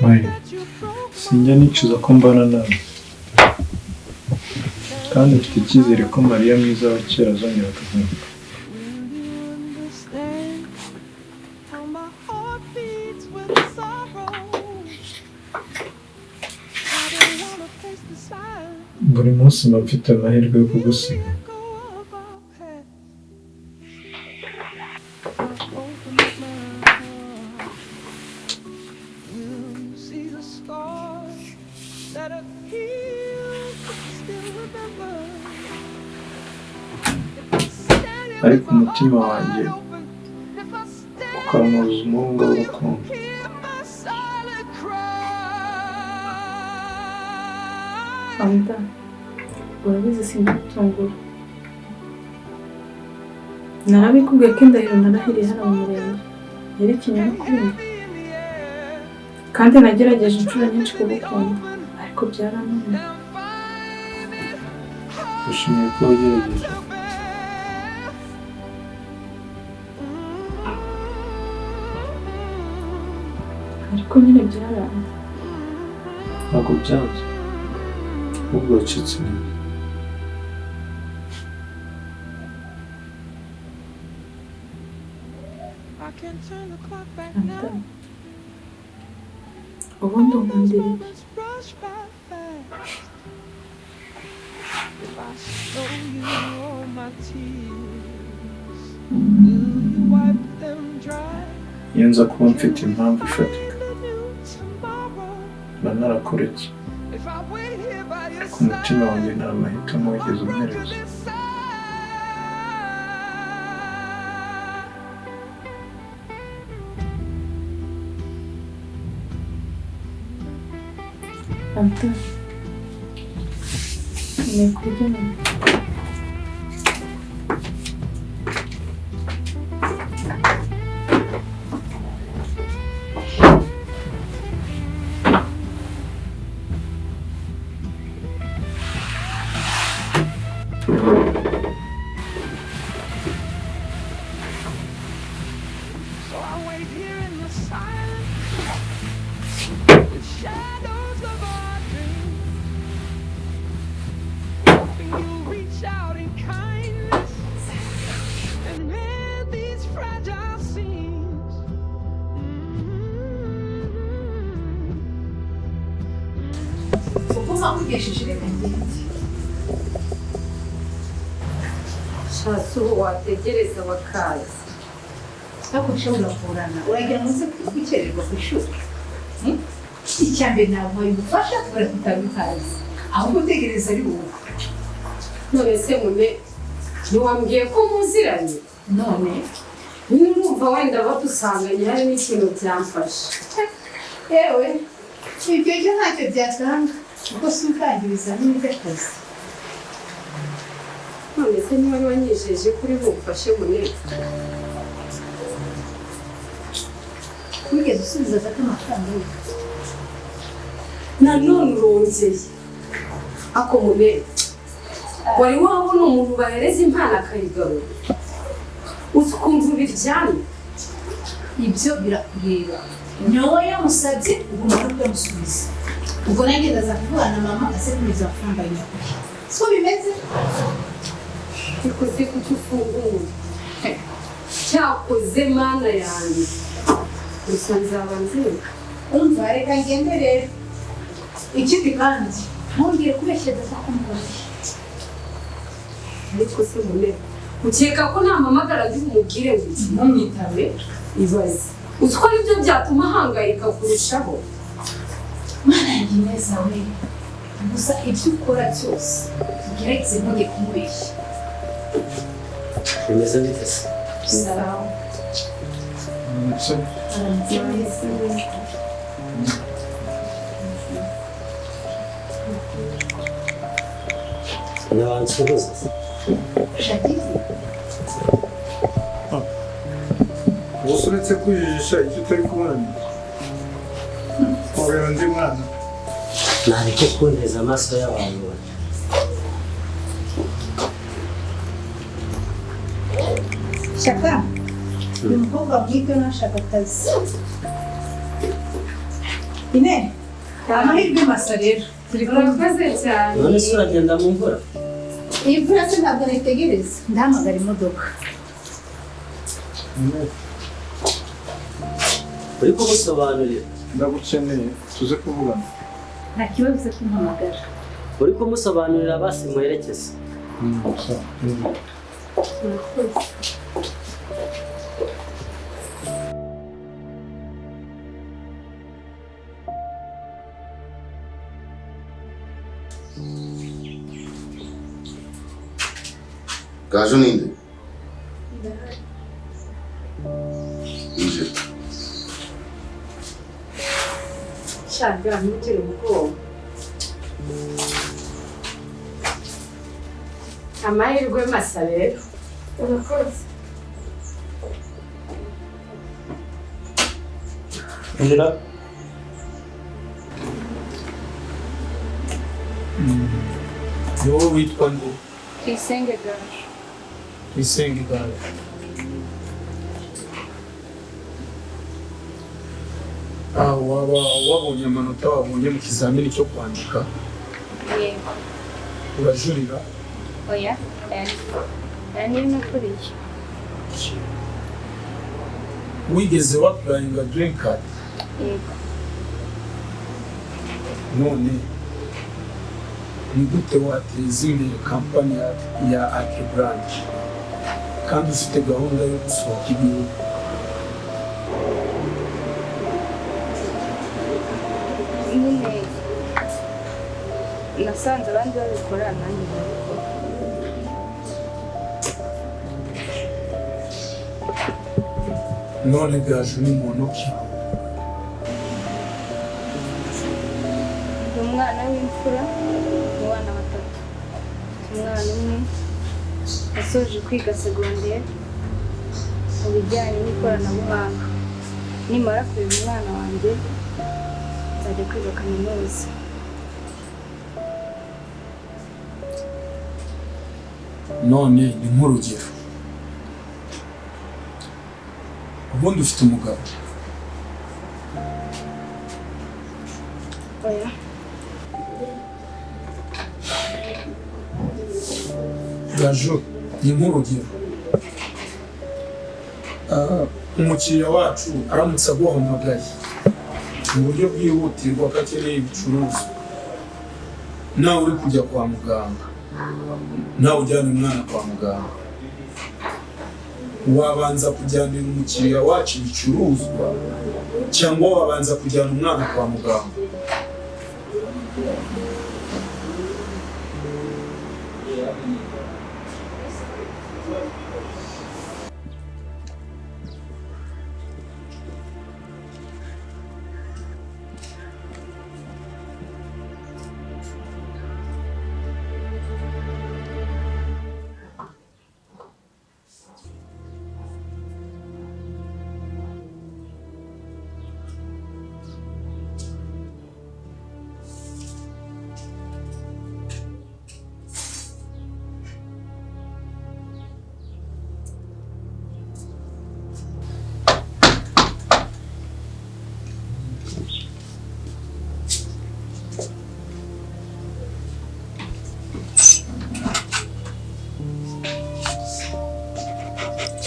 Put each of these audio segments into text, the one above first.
Mayi, sinjya nicuza ko mbana nawe, kandi mfite icyizere ko Mariya mwiza wa kera azongera akagaruka. Buri munsi mba mfite amahirwe yo kugusiga. Ariko umutima wanjye ukanuza umurunga w'urukundo. Amda, urabizi sinjya gutungura. Narabikubwiye ko indahiro narahiriye hano mu murenge yari ikinyoma kuri njye. Kandi nagerageje inshuro nyinshi kugukunda, ariko byarananiye. Ushimiye ko wagerageje. Ariko nyine byaranze. Ntabwo byanze, ahubwo wacitse intege. Amda, ubundi unkundira iki? Iyo nza kuba mfite impamvu ifatika, mba narakuretse. Ariko umutima wanjye nta mahitamo wigeze umpereza. Amda, nkeneye kurya nyuma. So I wait here in the silence, with shadows of our dreams, hoping you'll reach out in kindness and mend these fragile seams. Kuko nakugesheje reka ngende. Shatse ubu wategereza bakaza. Ariko nshobora kurana uragira ngo uze gukererwa ku ishuri. Icya mbere ntabwo ubufasha kubera kutabihazi, ahubwo utegereza ari wowe. None se mune ntiwambwiye ko muziranye? None Nyine urumva wenda badusanganye hari n'ikintu byamfasha. Yewe, ibyo byo ntacyo byatanga kuko si utangira ibizamini by'akazi. None se niba wanyijeje kuri bumfashe mune? Wigeze usubiza data amafaranga ye? Nanone urongeye. Ako mune, wari wabona umuntu bahereza impano akayigarura? Uzi ukuntu biryana? Ibyo birakureba. Niwowe yamusabye, ugomba no kuyamusubiza. Ubwo nanjye ndaza kuvugana na mama aze kunyuza amafaranga yawe. Siko bimeze? Ariko se kuki ufungura? Cyakoze mana yanjye. Gusa nzaba nziga. Umva reka ngende rero. Ikindi kandi ntongere kubeshya data ko mubonye. Ariko se mune, ukeka ko nampamagara ndi bumubwire ngo iki? Ntumwitabe. Ibaze. Uzi ko aribyo byatuma ahangayika kurushaho? Mana yanjye neza we. Gusa ibyo ukora byose ugerageze ntujye kumubeshya. Bimeze bite se? Sawa. Ndetse Aramutse neza. Ntiwansuhuza se? Shakizi. Gusa uretse kwijijisha icyo utari kubona ni wabera undi mwana. Nareke kunteza amaso y'abantu. Shaka, uyu mukobwa bwite nashaka akazi. Ine, amahirwe masa rero. Turi kumwe. Urakoze cyane. None se uragenda mu mvura? Iyi mvura se ntabwo nayitegereza. Ndahamagara imodoka. Uri kumusobanurira. Ndagukeneye tuze kuvugana. Nta kibazo uze kumpamagara. Uri kumusobanurira basi muherekeze. Urakoze. Gaju ninde? Injira. Shaka, ntugire ubwoba. Amahirwe masa rero. Urakoze. Injira. Ni wowe witwa nde? Tuyisenge Gaju. Tuyisenge Gaju. Waba wabonye amanota wabonye mu kizamini cyo kwandika? Yego. Urajurira? Oya, aya niyo nakuriye. Wigeze wapurayinga girini kadi? Yego. None ni gute wateza imbere kampani ya Ake Branch kandi ufite gahunda yo gusohoka igihugu? Nyine nasanze abandi babikora nanjye ndabikora. None Gaju ni muntu ki? Ndi umwana w'imfura mu bana batatu. Mfite umwana umwe wasoje kwiga segonderi mu bijyanye n'ikoranabuhanga. Nimara kurera umwana wanjye nzajya kwiga kaminuza. None ni nk'urugero, ubundi ufite umugabo? Oya. Gaju ni nk'urugero, umukiriya wacu aramutse aguhamagaye mu buryo bwihutirwa ko akeneye ibicuruzwa, nawe uri kujya kwa muganga, nawe ujyana umwana kwa muganga, wabanza kujyanira umukiriya wacu ibicuruzwa cyangwa wabanza kujyana umwana kwa muganga?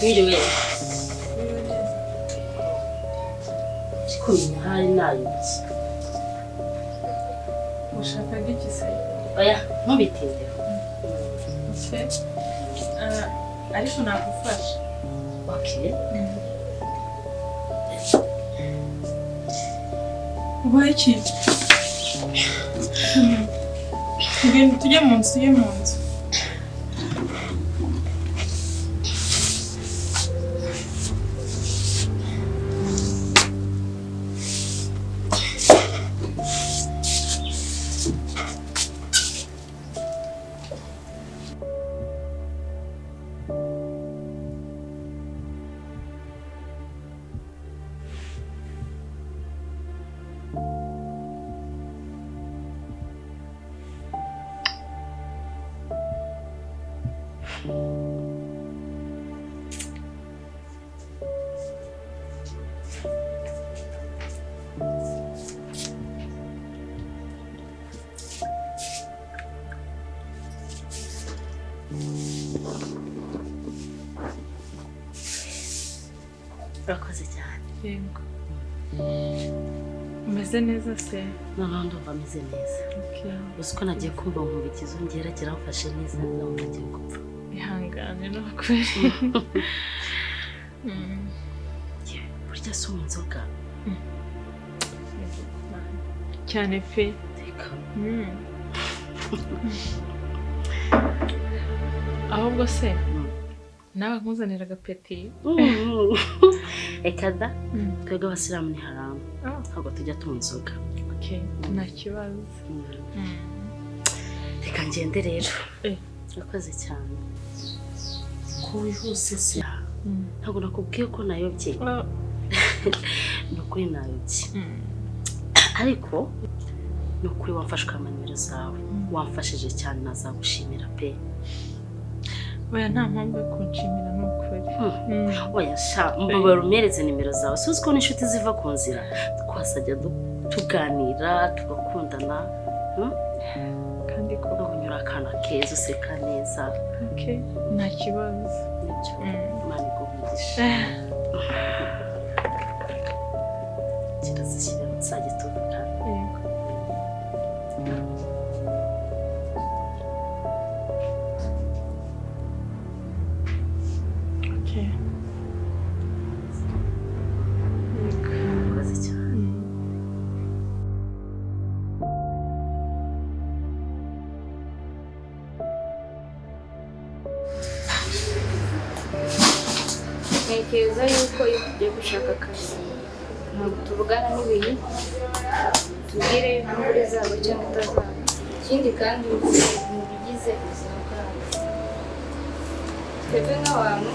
Mwiriwe. Kumenya hari nayobye. Ushaka iki se? Oya, ntubitindeho. Okay. Ariko nagufasha. Okay. Ubaye iki? Tugende tujye mu nzu, tujye mu nzu. Urakoze cyane. Yego. Umeze neza se? Noneho ndumva ameze neza. Uzi ko nagiye kumva nkumva ikizungera kiramfashe neza, ndumva ngiye gupfa. Ihangane ni ukuri. Burya si unywa inzoga? Cyane pe. Reka. Ahubwo se nawe nkuzanira agapeti? Reka da, twebwe abasilamu ni haramu, ntabwo tujya tunywa inzoga. Nta kibazo. Reka ngende rero. Urakoze cyane. Ko wihuse se? Ntabwo nakubwiye ko nayobye. Ni ukuri nayobye. Ariko ni ukuri wamfashwe nimero zawe, wamfashije cyane, nazagushimira pe. Oya, nta mpamvu yo kunshimira ni ukuri. Oya sha, mbabara umereze nimero zawe. Si uzi ko n'inshuti ziva ku nzira, twasajya tuganira tugakundana. Kandi ko unyura akana keza, useka neza. Nta kibazo. Nibyo, Imana iguhe. Kirazishyira tuzajya tuvugana. Yego. Okay. Urakoze cyane. Ntekereza yuko iyo tugiye gushaka akazi ntabwo tuvugana n'ibihe tubwire yuko imvura izagwa cyangwa itazagwa. Ikindi kandi mu bigize ubuzima bwacu twebwe nk'abantu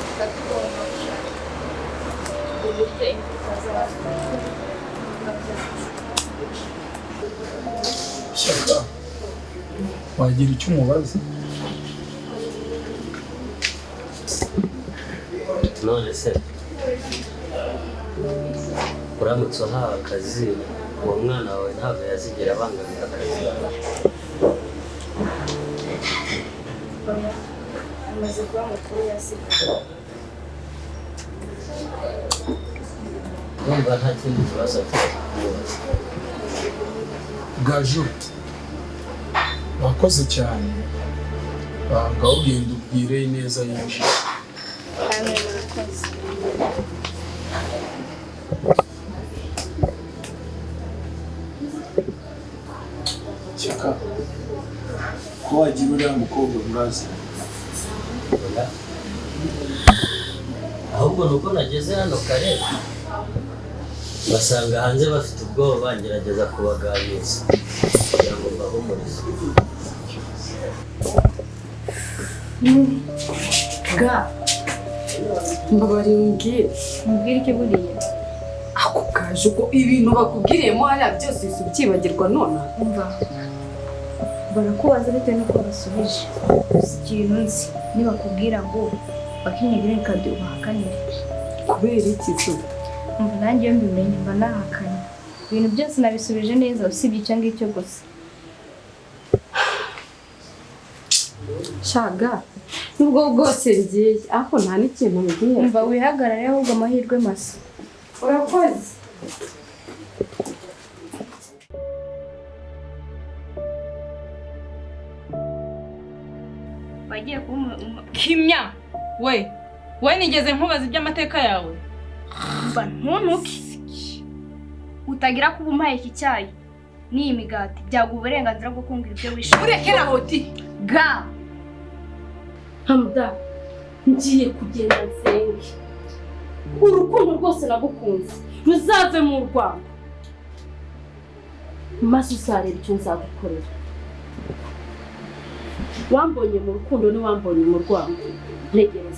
tuba tugomba gushaka uburyo imvura itazagwa. Shyaka, wagira icyo umubaza? None se uramutse uhawe akazi, uwo mwana wawe ntabwo yazigera abangamira akazi? Amaze kuba mukuru yasigaye. Ndumva nta kindi kibazo mfite kumubaza. Gaju, wakoze cyane. Ngaho ugenda ubwire neza yinjiye. Kandi murakoze. Shyaka, ko wagira uriya mukobwa murazi? Oya. Ahubwo ni uko nageze hano kare basanga hanze bafite ubwoba, ngerageza kubaganiriza kugira ngo mbahumurize. Ga, mbabarira umbwire. Mubwire icyo buriya. Ako kaje ubwo ibintu bakubwiriyemo hariya byose uhise ubyibagirwa none? Umva, barakubaza bitewe n'uko basubije. Gusa ikintu nzi, nibakubwira ngo bakinye green card ubahakanire. Kubera iki se? Umva, nanjye iyo mbimenye mba nahakanye. Ibintu byose nabisubije neza usibye icyo ngicyo gusa. Shaga, nubwo bwose ngiye ariko nta n'ikintu mbwiye. Umva, wihagarare ahubwo amahirwe masa. Urakoze. Wagiye kuba Kimya we, we nigeze nkubaza iby'amateka yawe? Umva, ntuntuke. Utagira kuba umpaye iki cyayi n'iyi migati byaguha uburenganzira bwo kumbwira ibyo wishimiye. Urekera aho di. Ga. Hamda, ngiye kugenda nsenge. Urukundo rwose nagukunze ruzave mu Rwanda, maze uzareba icyo nzagukorera. Wambonye mu rukundo ntiwambonye mu rwango. Ntegereza.